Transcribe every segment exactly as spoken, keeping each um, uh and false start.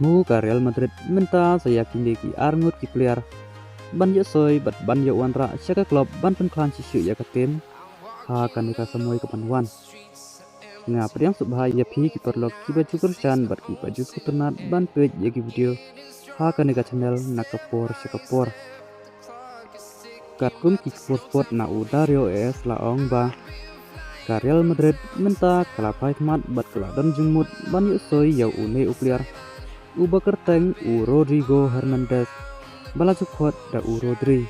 Thmu ka Real Madrid mynta sa ïa kine ki arngut ki player ban ïoh soi bad ban ïoh wanrah sha ka club ban pynkhlaiñ shuh shuh ïa ka team ha kane ka samoi ka ban wan. Nga pdiang sngewbha ïa phi ki paralok kiba ju kyrshan bad kiba ju sngewtynnat ban peit ïa ki video ha kane ka channel na ka por sha ka por. Katkum ki khubor sport na u Dario A S la ong ba ka Real Madrid mynta ka la phai khmat bad ka la don jingmut ban ïoh soi ïa une u player uba kyrteng u Rodrigo Hernandez, ba la ju khot da u Rodri,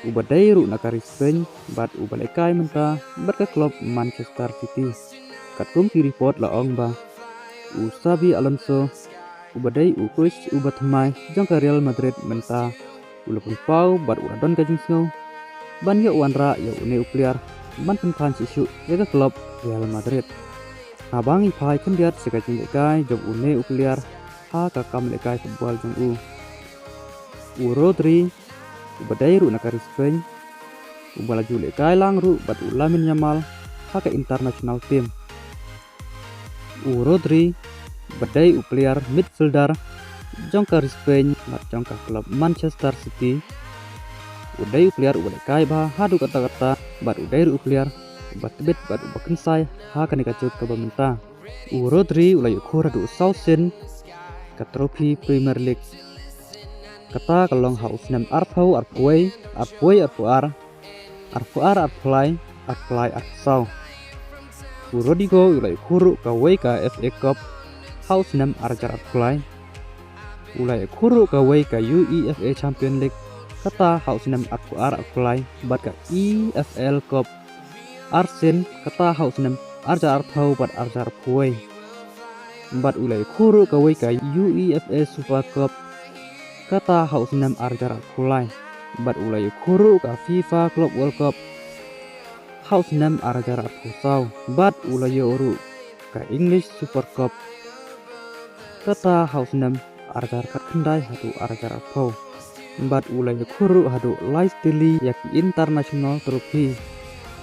uba dei ruh na ka ri Spain bad uba lehkai mynta bad ka club Manchester City. Katkum ki report la ong ba u Xabi Alonso, uba dei u coach uba thymmai jong ka Real Madrid mynta, u la pynpaw bad u la don ka jingsngew ban ïoh wanrah ïa une u player ban pynkhlaiñ shuh shuh ïa ka club Real Madrid. Haba ngi phai khyndiat sha ka jinglehkai jong une u player ha ka kam lehkai football jong u, u Rodri, uba dei ruh na ka ri Spain, uba la ju lehkai lang ruh bad u Lamine Yamal ha ka international team. U Rodri, uba dei u player midfielder jong ka ri Spain bad jong ka club Manchester City, u dei u player uba lehkai bha haduh katta katta bad u dei ruh u player uba tbit bad uba kynsai ha kane ka juk kaba mynta. U Rodri u la ïoh khur haduh saw sien ka trophy Premier League. Kata ka long ha u snem arphew arphew wei, arphew wei arphew ar, arphew ar arphew lai, arphew lai arphew saw. U Rodrigo u la ïoh khur ruh kawei ka F A Cup ha u snem ar hajar arphew lai. U la ïoh khur ruh kawei ka U E F A Champion League, kata ha u snem arphew ar arphew lai, bad ka E F L Cup ar sien, kata ha u snem ar hajar arphew bad ar hajar arphew wei. Bad u la ïoh khur ruh kawei ka U E F A Super Cup, kata ha u snem ar hajar arphew lai. Bad u la ïoh khur ruh ka FIFA Club World Cup ha u snem ar hajar arphew saw. Bad u la ïoh ruh ka English Super Cup, kata ha u snem ar hajar khatkhyndai haduh ar hajar arphew. Bad u la ïoh khur ruh haduh lai tylli ïa ki international trophy.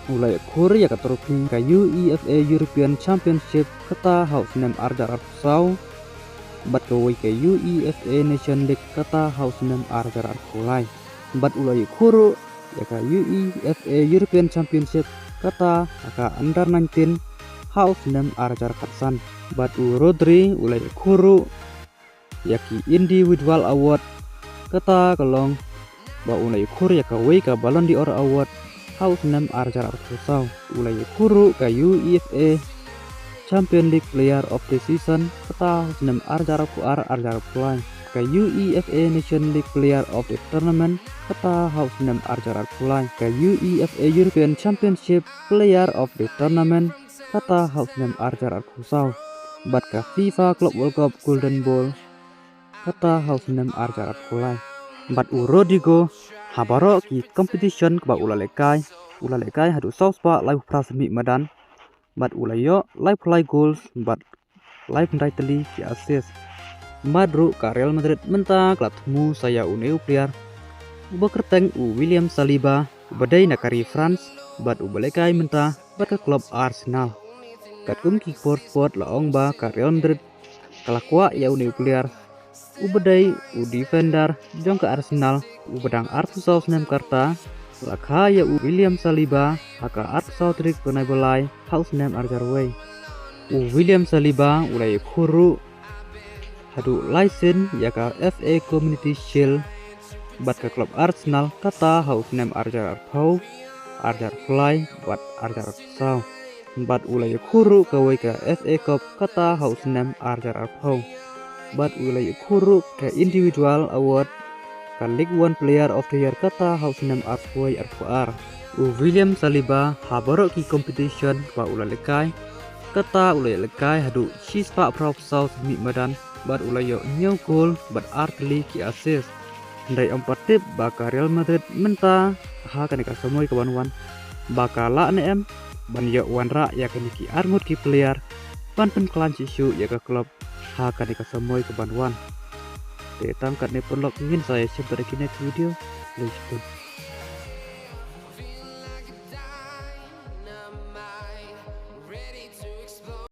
U la ïoh khur ïa ka trophy ka U E F A European Championship, kata ha u snem ar hajar arphew saw. Bad kawei ka U E F A Nation League, kata ha u snem ar hajar arphew lai. Bad u la ïoh khur ruh ïa ka U E F A European Championship, kata ha ka under nineteen ha u snem ar hajar khatsan. Bad u Rodri u la ïoh khur ruh ïa ki individual award, kata ka long ba u la ïoh khur ïa kawei ka Ballon d'Or Award ha u snem ar hajar arphew saw. U la ïoh khur ruh ka U E F A Champion League Player of the Season, kata ha u snem ar hajar arphew ar, ar hajar arphew lai. Ka U E F A Nation League Player of the Tournament, kata ha u snem ar hajar arphew lai. Ka U E F A European Championship Player of the Tournament, kata ha u snem ar hajar arphew saw. Bad ka FIFA Club World Cup Golden Ball, kata ha u snem ar hajar arphew lai. Bad u Rodrigo, ha baroh ki competition kaba u la lehkai, u la lehkai haduh saw spah laiphew phra sien mih madan. Bad u la ïoh laiphew lai goals bad laiphew khyndai tylli ki assist. Bad ruh ka Real Madrid mynta ka la thmu sa ïa une u player uba kyrteng u William Saliba, uba dei na ka ri France bad uba lehkai mynta bad ka club Arsenal. Katkum ki khubor sport la ong ba ka Real Madrid ka la kwah ïa une u player uba dei u defender jong ka Arsenal, uba dang arphew saw snem ka rta, la kha ïa u William Saliba ha ka arphew saw tarik bnai ba lai ha u snem ar hajar wei. U William Saliba u la ïoh khur ruh haduh lai sien ïa ka F A Community Shield bad ka club Arsenal, kata ha u snem ar hajar arphew, ar hajar arphew lai bad ar hajar arphew saw. Bad u la ïoh khur ruh kawei ka F A Cup, kata ha u snem ar hajar arphew. Bad u la ïoh khur ruh ka individual award ka League One Player of the Year, kata ha u snem arphew wei arphew ar. U William Saliba ha baroh ki competition ba u la lehkai, kata u la ïoh lehkai haduh shispah phra phew saw sien mih madan, bad u la ïoh hynñiew goal bad ar tylli ki assist. Hynrei ym pat tip ba ka Real Madrid mynta ha kane ka samoi ka ban wan ba ka lah ne em ban ïoh wanrah ïa kine ki arngut ki player ban pynkhlaiñ shuh shuh ïa ka club ha kane ka samoi ka ban wan. Te tang katne paralok, ngin sa ïashem pat ha ki next video. Khublei shibun.